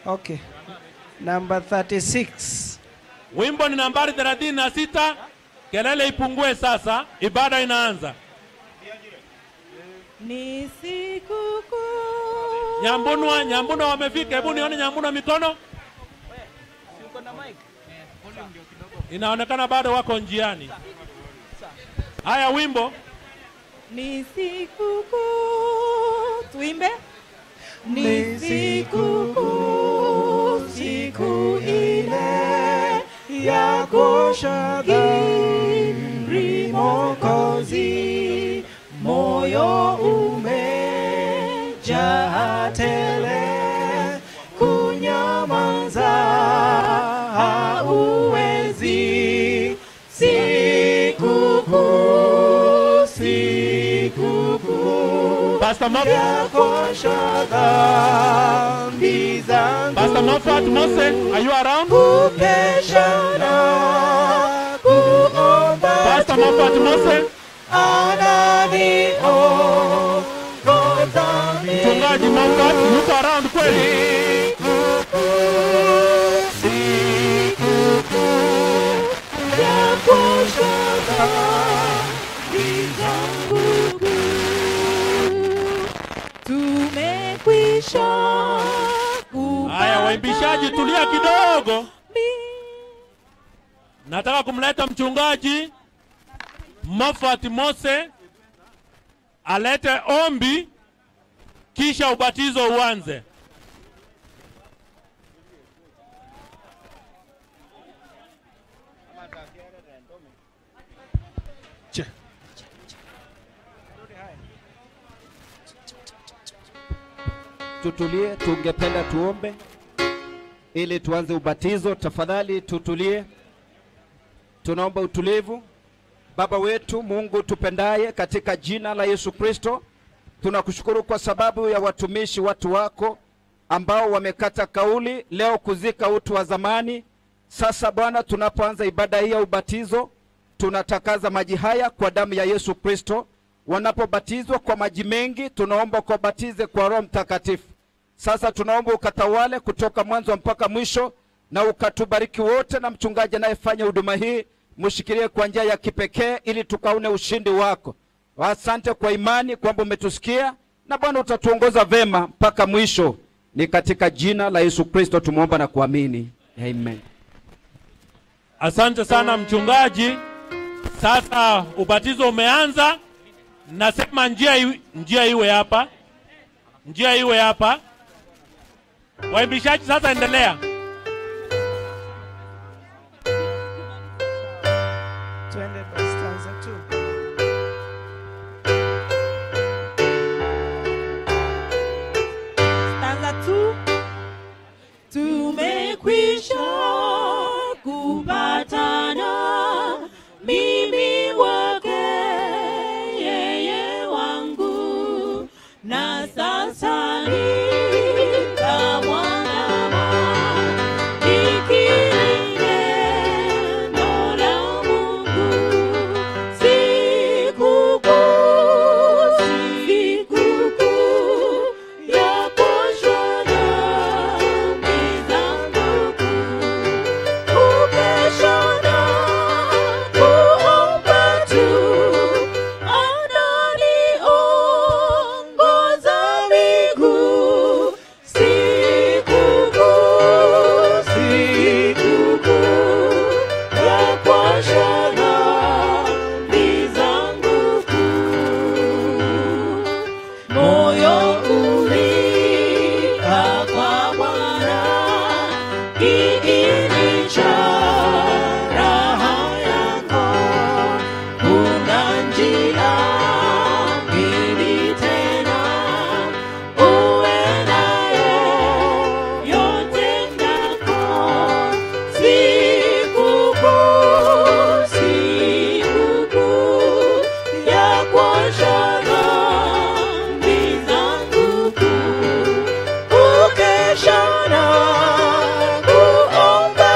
Okay. Number 36. Wimbo ni nambari 36. Kelele ipungue sasa, ibada inaanza. Ni sikukuu. Nyambunwa, Nyambunwa wamefika. Hebu nione Nyambunwa mikono. Inaonekana bado wako njiani. Haya, wimbo. Ni sikukuu. Tuimbe. Ni sikukuu, siku ile ya kuosha dhambi Mwokozi, moyo umejaa tele, kunyamaza hauwezi. Sikukuu, sikukuu Pastor Moffat, ya kuosha dhambi zangu. Pastor Moffat Mose, are you around? Kukesha na kuomba. Pastor Moffat Mose, ananiongoza. Mchungaji Moffat yuko around kweli? Sikukuu ya kuosha dhambi zangu. Tumekwisha. Haya, waimbishaji tulia kidogo. Nataka kumleta mchungaji Moffat Mose alete ombi kisha ubatizo uanze. Tutulie, tungependa tuombe ili tuanze ubatizo. Tafadhali tutulie, tunaomba utulivu. Baba wetu Mungu tupendaye, katika jina la Yesu Kristo tunakushukuru kwa sababu ya watumishi watu wako ambao wamekata kauli leo kuzika utu wa zamani. Sasa Bwana, tunapoanza ibada hii ya ubatizo, tunatakaza maji haya kwa damu ya Yesu Kristo. Wanapobatizwa kwa maji mengi, tunaomba ukabatize kwa Roho Mtakatifu. Sasa tunaomba ukatawale kutoka mwanzo mpaka mwisho, na ukatubariki wote, na mchungaji anayefanya huduma hii mshikilie kwa njia ya kipekee ili tukaone ushindi wako. Asante kwa imani kwamba umetusikia, na Bwana utatuongoza vema mpaka mwisho. Ni katika jina la Yesu Kristo tumuomba na kuamini. Amen. Asante sana mchungaji. Sasa ubatizo umeanza. Nasema njia iwe hapa. Njia iwe hapa. Waimbishaji sasa endelea. Twende stanza 2. Stanza 2. Tumekwisha kupatana, mimi wake yeye wangu, na sasa nitamwandama nikiri neno la Mungu. Sikukuu, sikukuu ya kuoshwa dhambi zangu, kukesha na kuomba tu, ananiongoza miguu. Sikukuu, sikukuu ya kuosha dhambi zangu kuu. Moyo ulikaa kwa Bwana, kiini cha raha yako. Kuna njia mbili tena, uwe naye yote ndako. Sikukuu, sikukuu ya kuosha dhambi zangu kuu, kukesha na kuomba.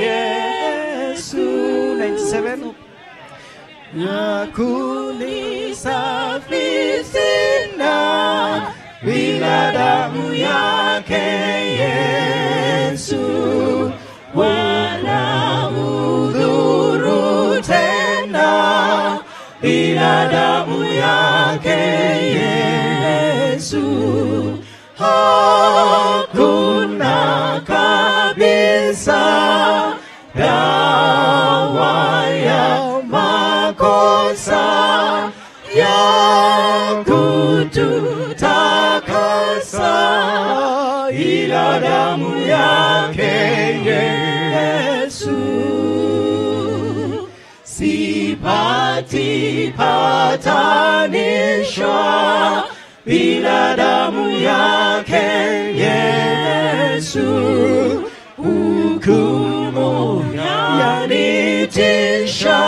Yesu. 97. Ya kunisafi sina bila damu yake Yesu, wala udhuru tena bila damu yake Yesu. Hakuna kabisa dawa ya makosa ya kututakasa ila damu yake Yesu. Sipati patanisho bila damu yake Yesu, hukumu yanitisha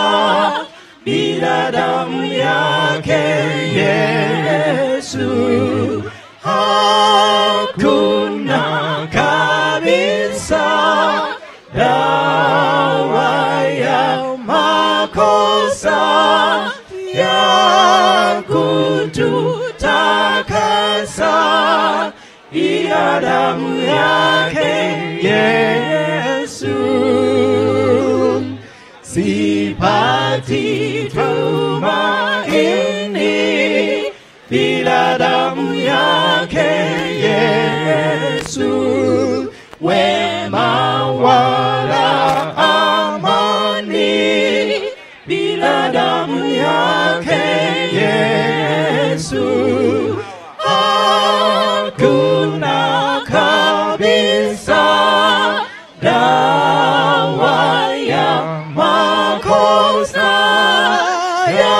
bila damu yake Yesu. Hakuna kabisa dawa ya makosa ya kututakasa ila damu yake Yesu. Sipati tumaini bila damu yake Yesu, wema wala amani bila damu yake Yesu. Hakuna kabisa dawa ya makosa ya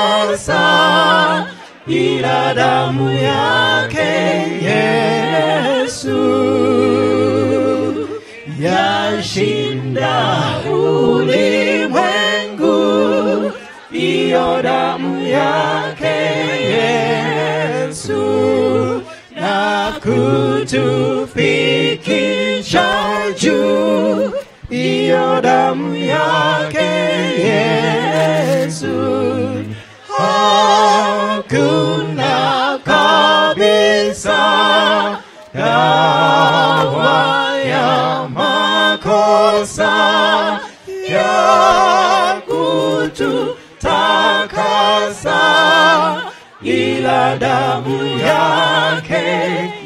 kututakasa ila damu yake Yesu. Yashinda ulimwengu iyo damu yake Yesu, na kutufikisha juu iyo damu yake Yesu. Hakuna kabisa dawa ya makosa ya kututakasa ila damu yake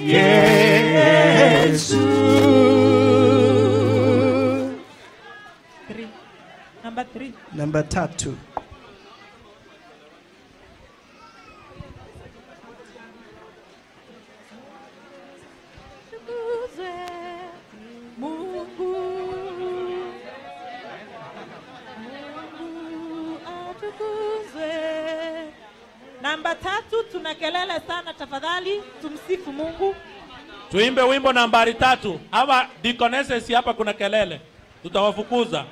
Yesu. Number 3. Namba 3. Mungu, Mungu atukuzwe. Namba 3, tuna kelele sana, tafadhali tumsifu Mungu. Tuimbe wimbo nambari 3. Hawa deaconesses hapa kuna kelele, tutawafukuza.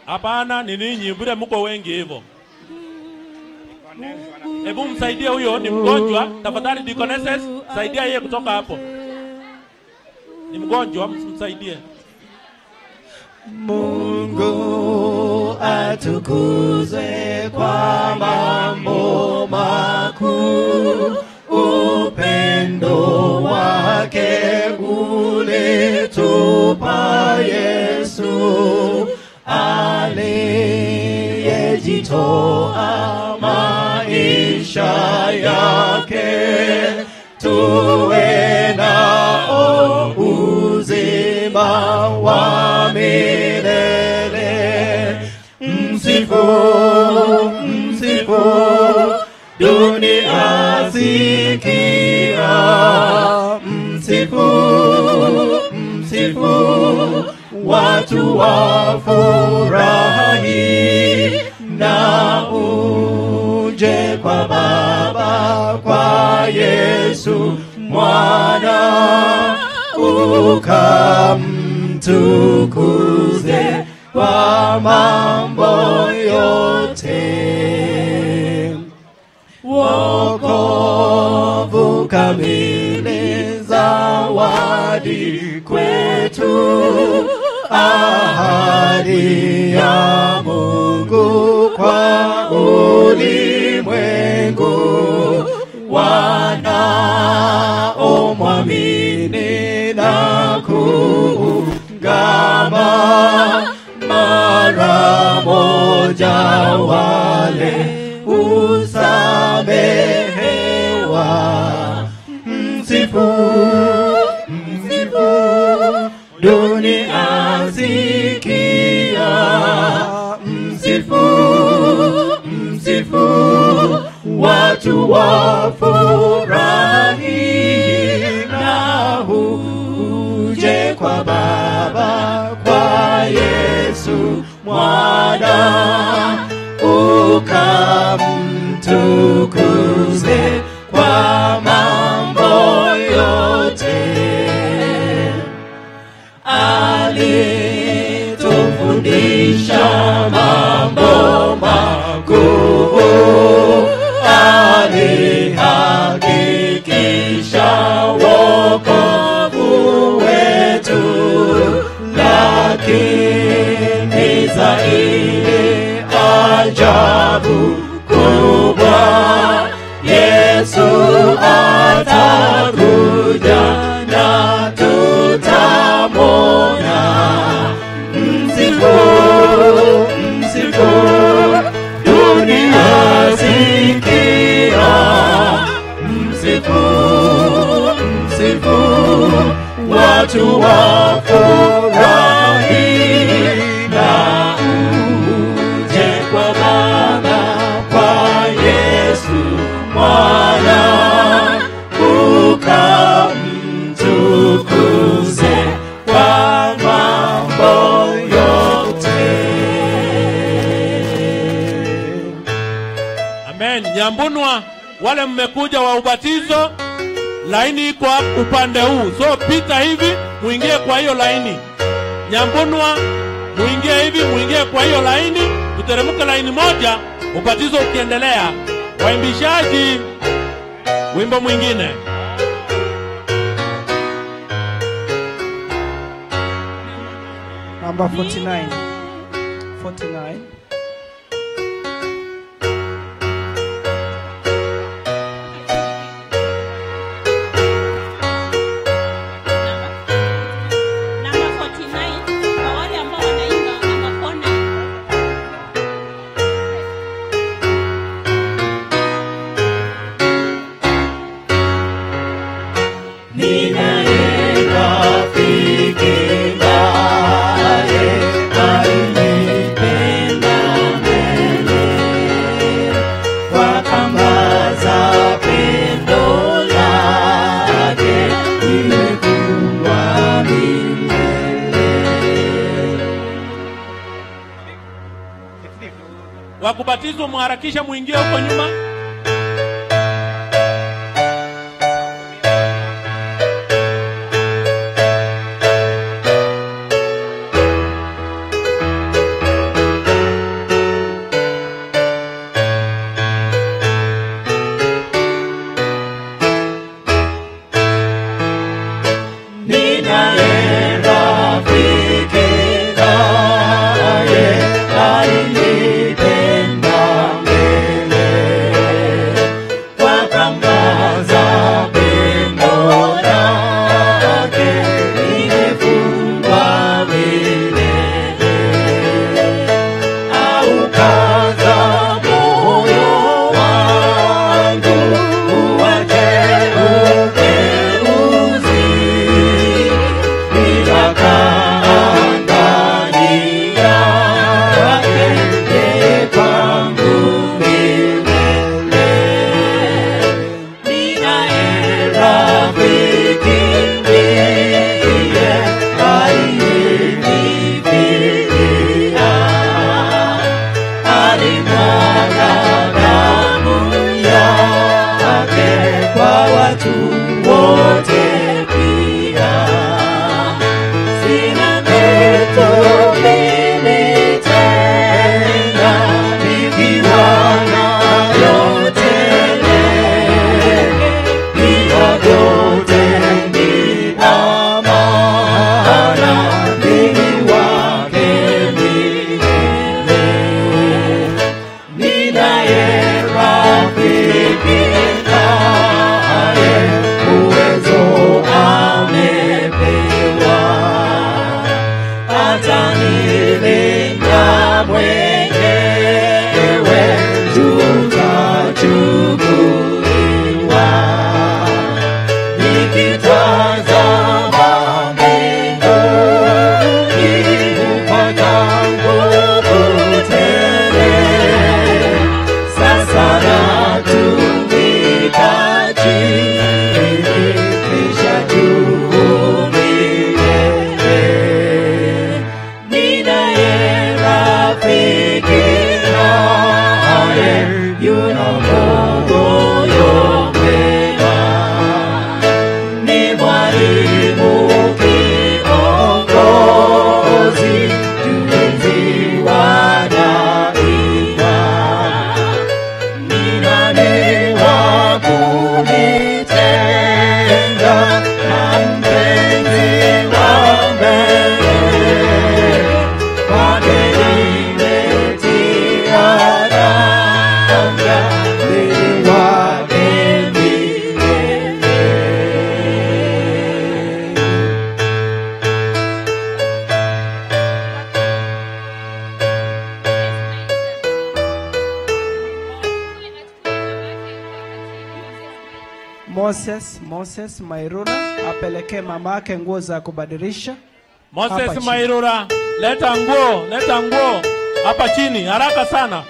Hapana, ni ninyi vile mko wengi hivyo. Hebu msaidie huyo, ni mgonjwa. Tafadhali deaconesses, saidia yeye kutoka hapo. Ni mgonjwa, msaidie. Mungu atukuzwe kwa mambo makuu, upendo wake ulitupa Yesu, aliyejitoa maisha yake tuwe nao uzima wa milele. Msifu, msifu, dunia sikia. Msifu, msifu, watu wafurahi. Na uje kwa Baba, kwa Yesu Mwana, ukamtukuze kwa mambo yote. Wokovu kamili, zawadi Ahadi kwetu, ahadi ya Mungu kwa ulimwengu, wanaomwamini na kuungama, mara moja wale husamehewa. Msifu, msifu, dunia sikia. Msifu, msifu, watu wafurahi, na uje kwa Baba, kwa Yesu Mwana, ukamtukuze kwa mambo yote. Alitufundisha mambo makuu, alihakikisha wokovu wetu, lakini zaidi ajabu kubwa, Yesu atakuja na tutamwona. Msifu, msifu, dunia sikia. Msifu, msifu, watu wafurahi, na uje kwa Baba, kwa Yesu Mwana, ukamtukuze kwa mambo yote. Amen. Nyambunwa, wale mmekuja wa ubatizo, laini iko upande huu. So pita hivi, muingie kwa hiyo laini. Nyambunwa, muingie hivi, muingie kwa hiyo laini, tuteremke laini moja, ubatizo ukiendelea. Waimbishaji, wimbo mwingine. Number 49. 49. Number 49, kwa wale ambao wanaimba number 49. Ninaye rafiki naye alinipenda mbele, kwa kamba za pendo lake nimekuwa milele. Wakubatizwa muharakisha muingie huko nyuma. Ninaye rafiki naye alinipenda mbele, kwa kamba za pendo lake nimefungwa milele. Aukaza moyo wangu uache uteuzi, Moses Mairura apelekee mamake nguo za kubadilisha. Moses Mairura, leta nguo, leta nguo hapa chini haraka sana.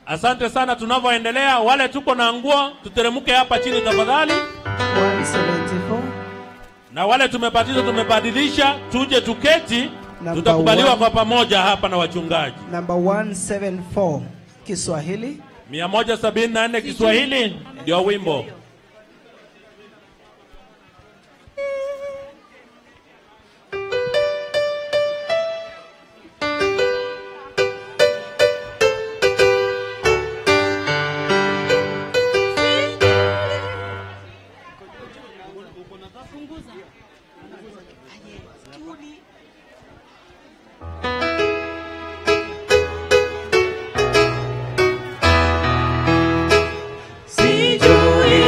Asante sana. Tunavyoendelea, wale tuko na nguo tuteremke hapa chini tafadhali. 174. Na wale tumebatizwa tumebadilisha, tuje tuketi, tutakubaliwa kwa pamoja hapa na wachungaji. Number 174 Kiswahili. 174 Kiswahili ndio wimbo. Sijui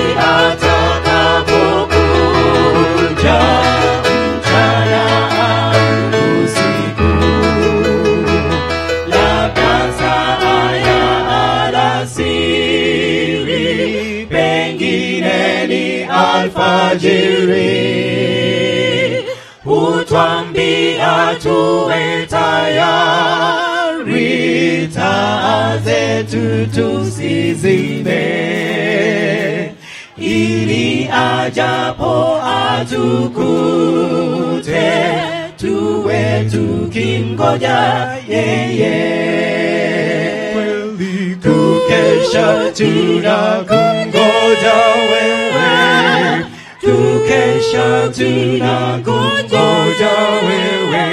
alfajiri, hutwambia tuwe tayari, taa zetu tusizime, ili ajapo atukute, tuwe tukingoja yeye. Kweli kukesha tunakungoja wewe, tukesha Kukesha tunakungoja wewe,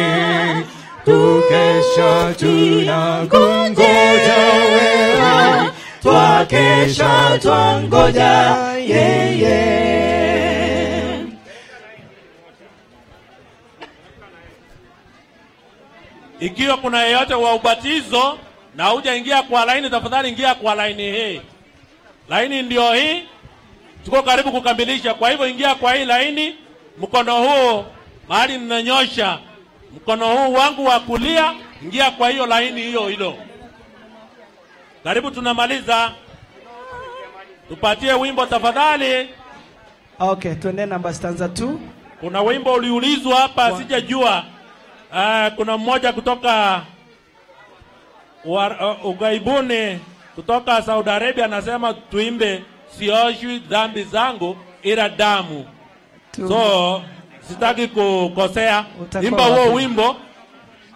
kukesha tunakungoja wewe, twakesha twangoja yeye. Ikiwa kuna yeyote wa ubatizo na hujaingia kwa laini, tafadhali ingia kwa laini hii. Laini ndio hii, tuko karibu kukamilisha. Kwa hivyo ingia kwa hii laini, mkono huu mahali ninanyosha, mkono huu wangu wa kulia, ingia kwa hiyo laini hiyo hilo. Karibu tunamaliza. Tupatie wimbo tafadhali. Okay, tuende namba stanza 2. Kuna wimbo uliulizwa hapa, sijajua. Kuna mmoja kutoka ugaibuni, kutoka Saudi Arabia, anasema tuimbe sioshwi dhambi zangu ila damu. So sitaki kukosea. Imba huo wimbo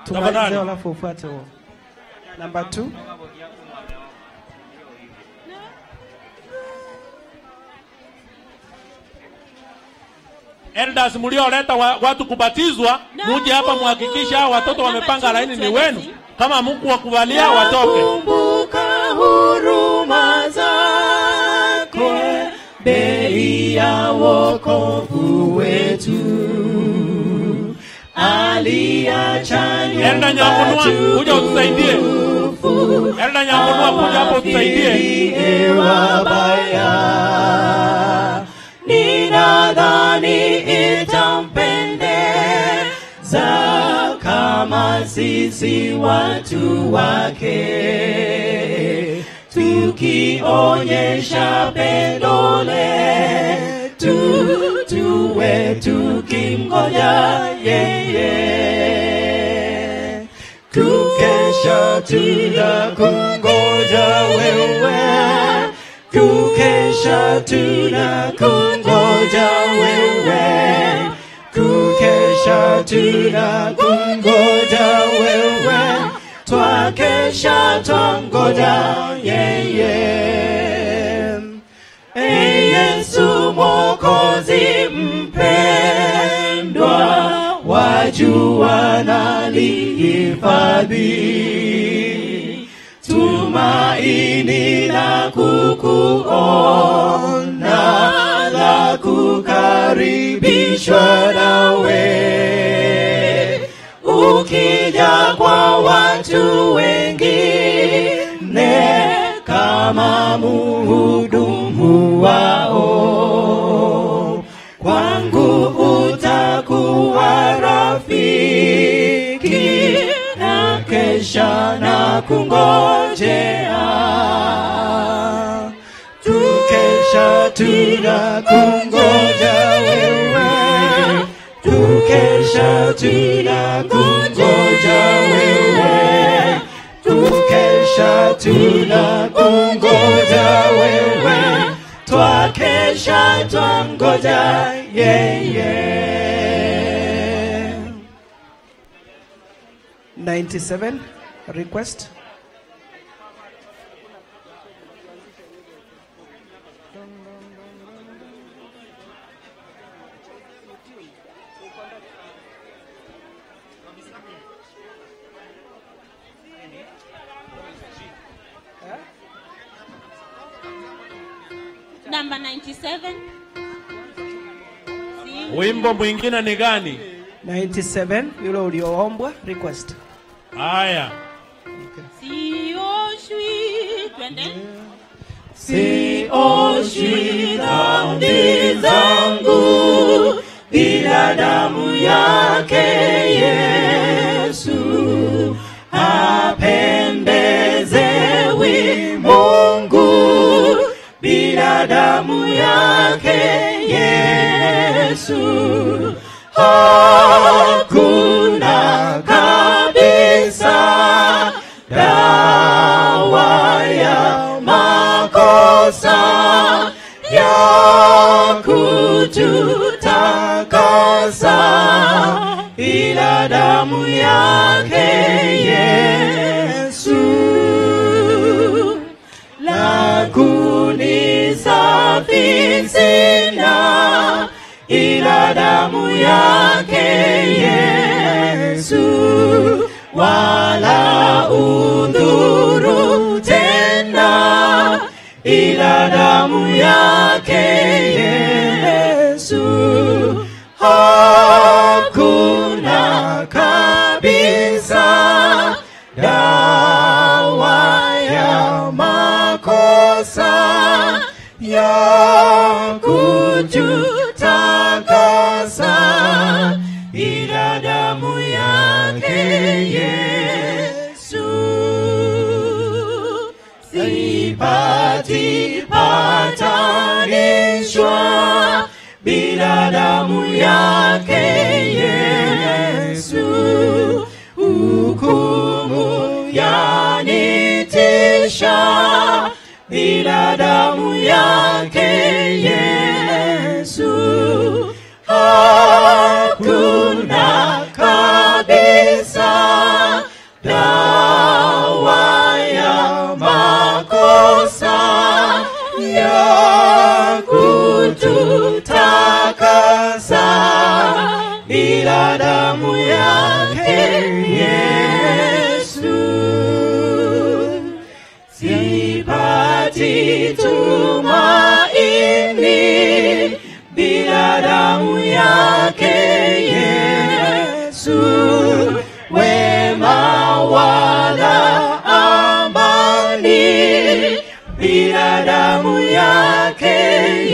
tumalize, alafu ufuate huo. Namba 2. Elders mlioleta watu kubatizwa, muje hapa muhakikisha hao watoto wamepanga laini ni wenu. Kama Mungu wakubalia watoke. Kumbuka huruma zako, bei ya wokovu wetu. Aliacha nyumba. Elda Nyamunua, kuja utusaidie. Elda Nyamunua, kuja hapo utusaidie. Wabaya, ninadhani itampendeza kama sisi watu wake, tukionyesha pendo letu, tuwe tukimgoja yeye. Kukesha tunakungoja wewe, kukesha tunakungoja wewe, kukesha tunakungoja wewe, twakesha twangoja yeye. Yesu Mwokozi mpendwa, wajua nalihifadhi tumaini la kukuona, la kukaribishwa nawe. Ukija kwa watu wengine kama muhudumu wao, kwangu utakuwa rafiki, na kesha na kungojea. Tukesha tunakungoja wewe, tukesha tunakungoja wewe, tukesha tunakungoja wewe, twakesha twangoja yeye. 97 request. Number 97. Wimbo mwingine ni gani? 97 yule ulioombwa request. Haya. Sioshwi, twende. Sioshwi dhambi zangu bila damu yake Yesu, hapendezewi Mungu bila damu yake Yesu. Hakuna kabisa dawa ya makosa ya kututakasa ila damu yake Yesu. La kunisafi sina ila damu yake Yesu, wala udhuru tena, ila damu yake Yesu. Hakuna kabisa dawa ya makosa ya kututakasa, ila damu yake Yesu. Sipati patanishwa bila damu yake Yesu, hukumu yanitisha bila damu yake Yesu. Hakuna kabisa dawa ya makosa ya kututakasa, bila damu yake Yesu. Sipati tumaini bila damu yake Yesu, wema wala amani bila damu yake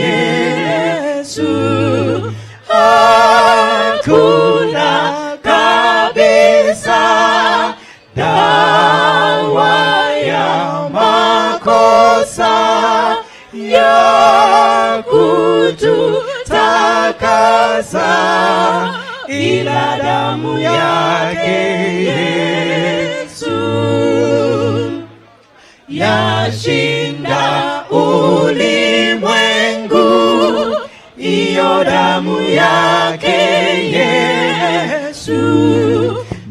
Yesu. Hakuna kabisa dawa ya makosa ya kututakasa, ila damu yake Yesu. Yashinda ulimwengu, iyo damu yake Yesu,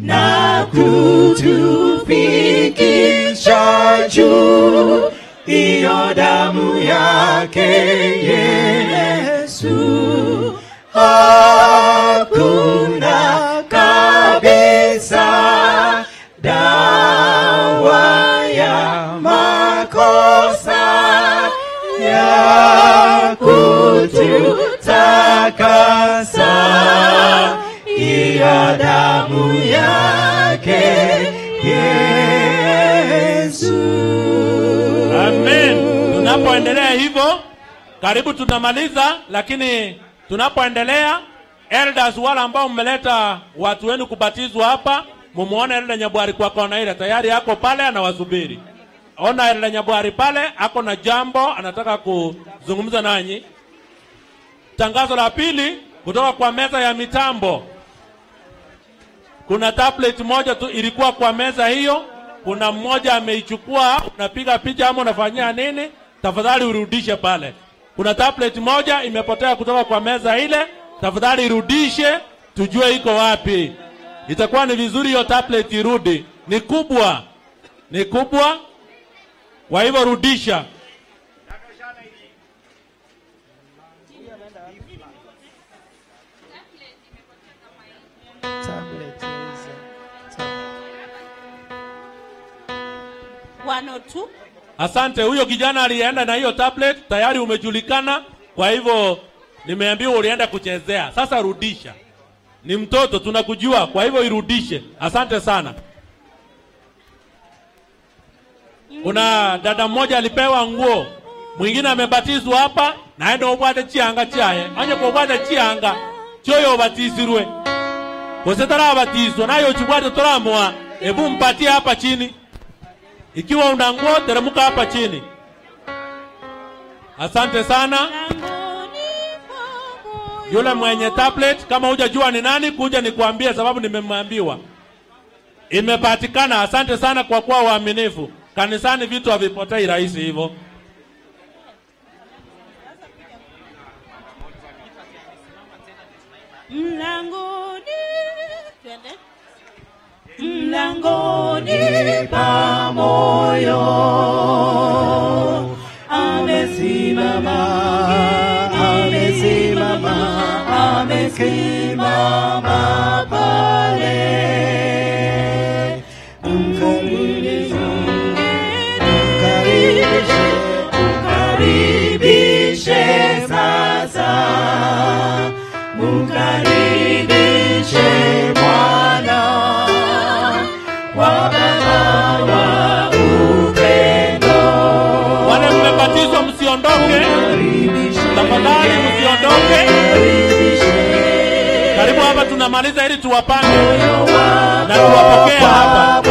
na kutufikisha juu, iyo damu yake Yesu. Hakuna kabisa dawa ya makosa ya kututakasa, ila damu yake Yesu. Amen. Tunapoendelea hivyo, karibu tunamaliza, lakini tunapoendelea, elders wale ambao mmeleta watu wenu kubatizwa hapa, mumuone Elder Nyabwari kwa kona ile, tayari yako pale anawasubiri. Ona Elder Nyabwari pale ako na jambo anataka kuzungumza nanyi. Tangazo la pili kutoka kwa meza ya mitambo. Kuna tablet moja tu ilikuwa kwa meza hiyo, kuna mmoja ameichukua, unapiga picha ama unafanyia nini? Tafadhali urudishe pale. Kuna tablet moja imepotea kutoka kwa meza ile, tafadhali irudishe, tujue iko wapi. Itakuwa ni vizuri hiyo tablet irudi. Ni kubwa. Ni kubwa. Kwa hivyo rudisha. Tablet is 102. Asante. Huyo kijana alienda na hiyo tablet, tayari umejulikana. Kwa hivyo nimeambiwa ulienda kuchezea. Sasa rudisha. Ni mtoto tunakujua, kwa hivyo irudishe. Asante sana. Kuna dada mmoja alipewa nguo, mwingine amebatizwa hapa, na aende obwate chianga chaye. Anje kubwate chianga, choyo obatizirwe. Kosetara abatizwa nayo chibwate toramwa, ebu mpatie hapa chini. Ikiwa una nguo teremka hapa chini. Asante sana. Yule mwenye tablet, kama hujajua ni nani, kuja nikuambie sababu nimemwambiwa. Imepatikana. Asante sana kwa kuwa waaminifu. Kanisani vitu havipotei rahisi hivyo. Mlangoni, twende. Mlangoni pa moyo amesimama, amesimama, Kwa Baba wa upendo. Wale mmebatizwa msiondoke. Tafadhali msiondoke. Karibu hapa tunamaliza ili tuwapange na tuwapokee hapa.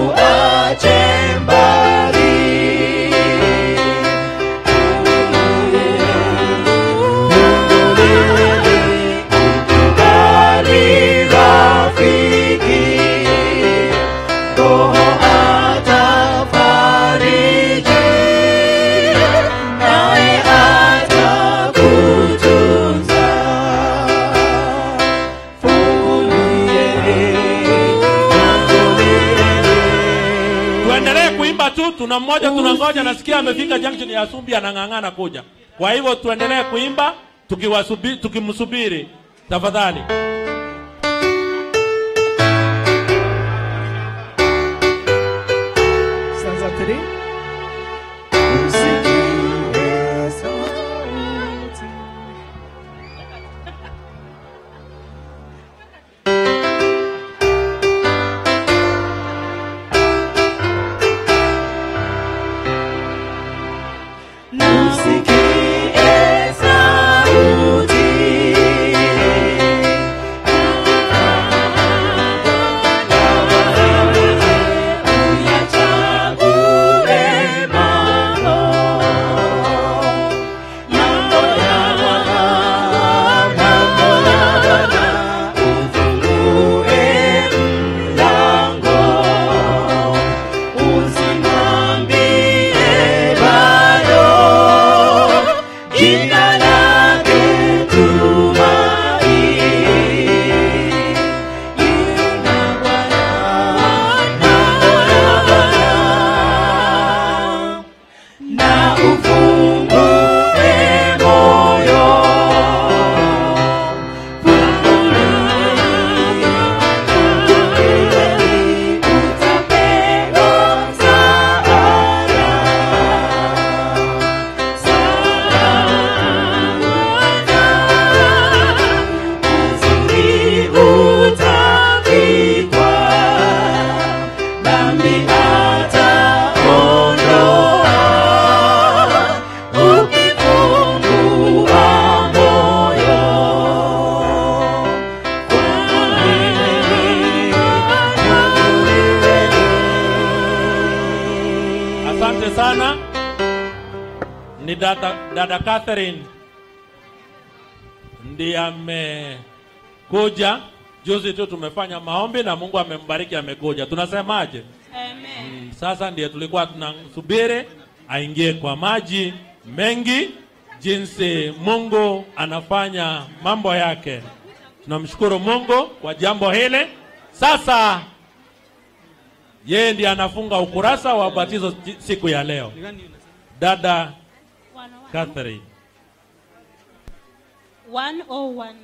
Asikuache mbali. Mkubali rafiki, Roho atafariji, naye atakutunza. Tuendelee kuimba tu, tuna mmoja tunangoja, nasikia amefika junction ya Sumbi anang'ang'ana kuja. Kwa hivyo tuendelee kuimba tukimsubiri tafadhali. Stanza 3. Usikie sauti. Usikie sauti. Uyachague mambo, mambo ya Bwana, mambo ya Bwana, ufungue mlango, usimwambie bado, jina lake tumaini. Na ufungue moyo, utapewa msaada, uzuri utavikwa, dhambi ataondoa, ukifungua moyo. Asante sana. Ni dada Catherine ndiye amekuja. Juzi tu tumefanya maombi na Mungu amembariki amekuja. Tunasemaje? Amen. Sasa ndiye tulikuwa tunasubiri aingie kwa maji mengi, jinsi Mungu anafanya mambo yake. Tunamshukuru Mungu kwa jambo hili. Sasa yeye ndiye anafunga ukurasa wa ubatizo siku ya leo. Dada Catherine. 101.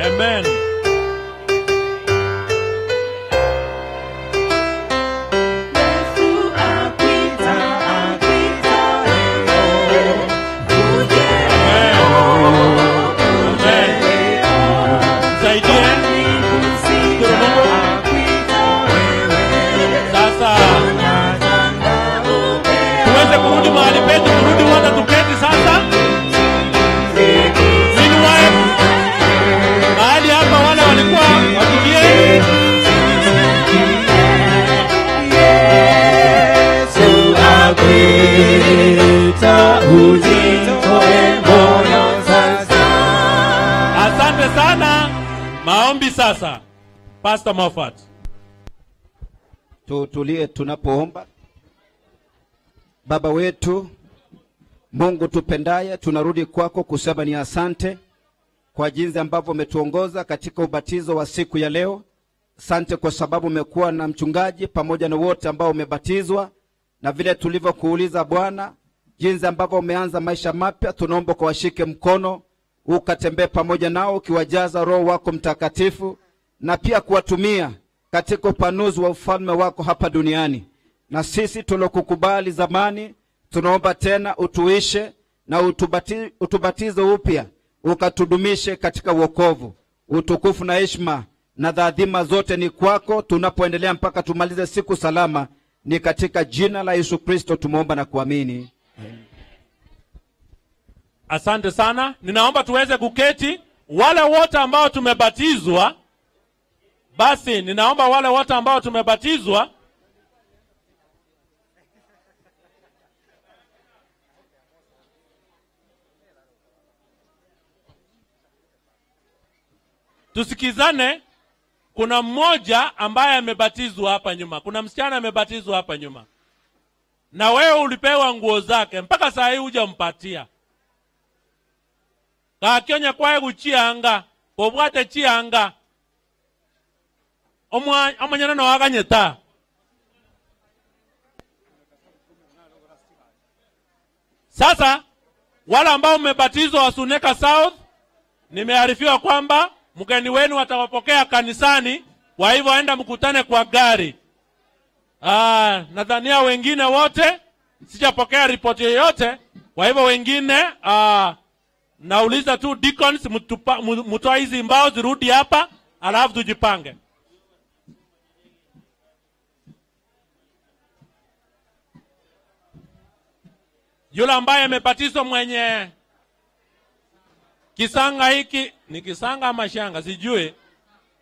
Amen. Yesu akuita, akuita leo, uje Amen. Msaidie. Shukuru Mungu. Sasa tuweze kurudi mahali petu, turudi wote tuketi sasa. Meanwhile, mahali hapa wale walikuwa watulie. Yesu akuita, ujitoe moyo sasa. Asante sana. Maombi sasa. Pastor Moffat. Tutulie tunapoomba. Baba wetu Mungu tupendaye, tunarudi kwako kusema ni asante kwa jinsi ambavyo umetuongoza katika ubatizo wa siku ya leo. Asante kwa sababu umekuwa na mchungaji pamoja na wote ambao umebatizwa, na vile tulivyokuuliza Bwana, jinsi ambavyo umeanza maisha mapya, tunaomba kwa washike mkono, Ukatembee pamoja nao ukiwajaza Roho wako Mtakatifu, na pia kuwatumia katika upanuzi wa ufalme wako hapa duniani. Na sisi tulokukubali zamani, tunaomba tena utuishe na utubatize upya, ukatudumishe katika wokovu. Utukufu na heshima na dhaadhima zote ni kwako, tunapoendelea mpaka tumalize siku salama. Ni katika jina la Yesu Kristo tumeomba na kuamini. Asante sana. Ninaomba tuweze kuketi. Wale wote ambao tumebatizwa, basi ninaomba wale wote ambao tumebatizwa tusikizane. Kuna mmoja ambaye amebatizwa hapa nyuma. Kuna msichana amebatizwa hapa nyuma. Na wewe ulipewa nguo zake mpaka saa hii hujampatia. Kakionya kwae kuchianga, kobwate chianga. Omanyana no aganyeta. Sasa wale ambao mmebatizwa wa Suneka South, nimearifiwa kwamba mgeni wenu atawapokea kanisani, kwa hivyo enda mkutane kwa gari. Nadhania wengine wote sijapokea ripoti yoyote, kwa hivyo wengine nauliza tu deacons mtoa hizi mbao zirudi hapa, alafu tujipange. Yule ambaye amebatizwa mwenye kisanga hiki, ni kisanga ama shanga sijui,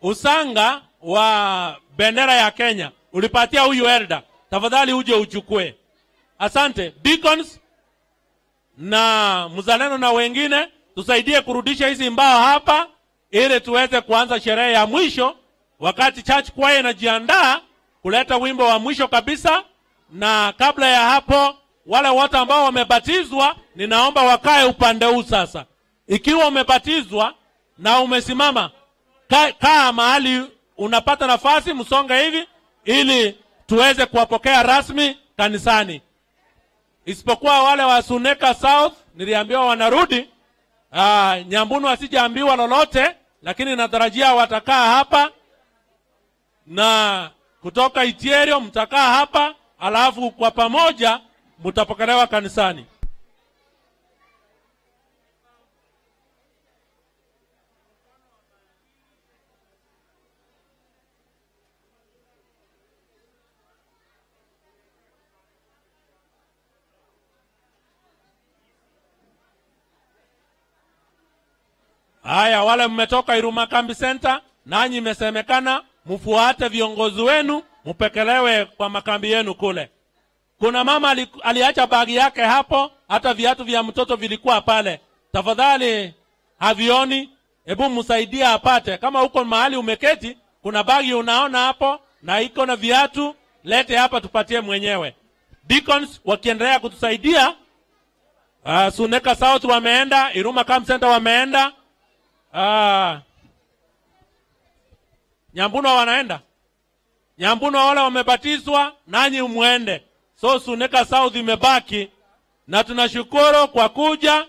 usanga wa bendera ya Kenya ulipatia huyu elder, tafadhali uje uchukue. Asante deacons na mzalendo na wengine, tusaidie kurudisha hizi mbao hapa ili tuweze kuanza sherehe ya mwisho, wakati church choir inajiandaa kuleta wimbo wa mwisho kabisa. Na kabla ya hapo, wale wote ambao wamebatizwa ninaomba wakae upande huu sasa. Ikiwa umebatizwa na umesimama, kaa mahali unapata nafasi, msonge hivi ili tuweze kuwapokea rasmi kanisani. Isipokuwa wale wa Suneka South niliambiwa wanarudi. Nyambunu asijaambiwa lolote, lakini natarajia watakaa hapa, na kutoka Itierio mtakaa hapa, alafu kwa pamoja mtapokelewa kanisani. Haya, wale mmetoka Iruma Kambi Center, nanyi imesemekana mfuate viongozi wenu, mpekelewe kwa makambi yenu kule. Kuna mama aliacha bagi yake hapo, hata viatu vya mtoto vilikuwa pale. Tafadhali havioni, hebu msaidie apate. Kama uko mahali umeketi, kuna bagi unaona hapo na iko na viatu, lete hapa tupatie mwenyewe. Deacons wakiendelea kutusaidia, Suneka South wameenda, Iruma Camp Center wameenda. Nyambuno wanaenda. Nyambuno wale wamebatizwa, nanyi muende. So Suneka South imebaki, na tunashukuru kwa kuja.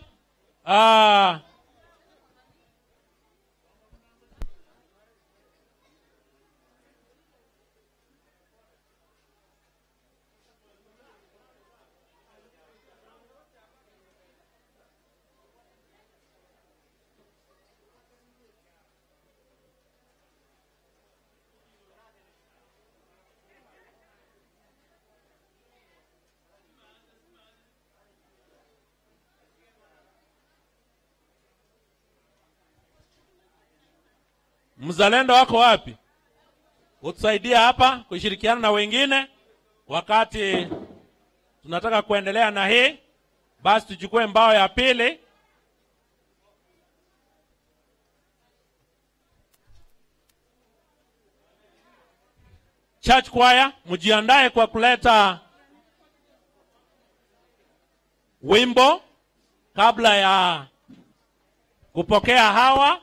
Mzalendo wako wapi? Utusaidia hapa kushirikiana na wengine wakati tunataka kuendelea na hii. Basi tuchukue mbao ya pili. Church choir, mjiandae kwa kuleta wimbo kabla ya kupokea hawa,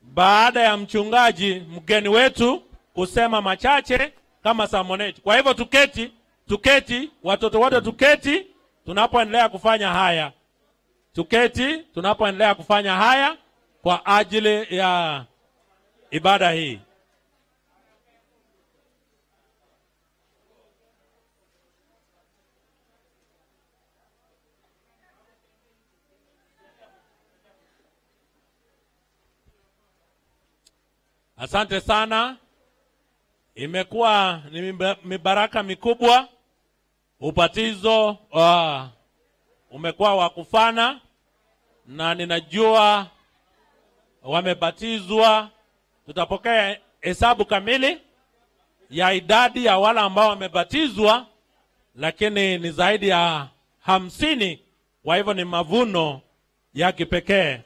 baada ya mchungaji mgeni wetu kusema machache kama samoneti. Kwa hivyo tuketi, watoto wote tuketi tunapoendelea kufanya haya. Tuketi tunapoendelea kufanya haya kwa ajili ya ibada hii. Asante sana. Imekuwa ni mibaraka mikubwa. Ubatizo umekuwa wa kufana, na ninajua wamebatizwa. Tutapokea hesabu kamili ya idadi ya wale ambao wamebatizwa, lakini ni zaidi ya 50. Kwa hivyo ni mavuno ya kipekee.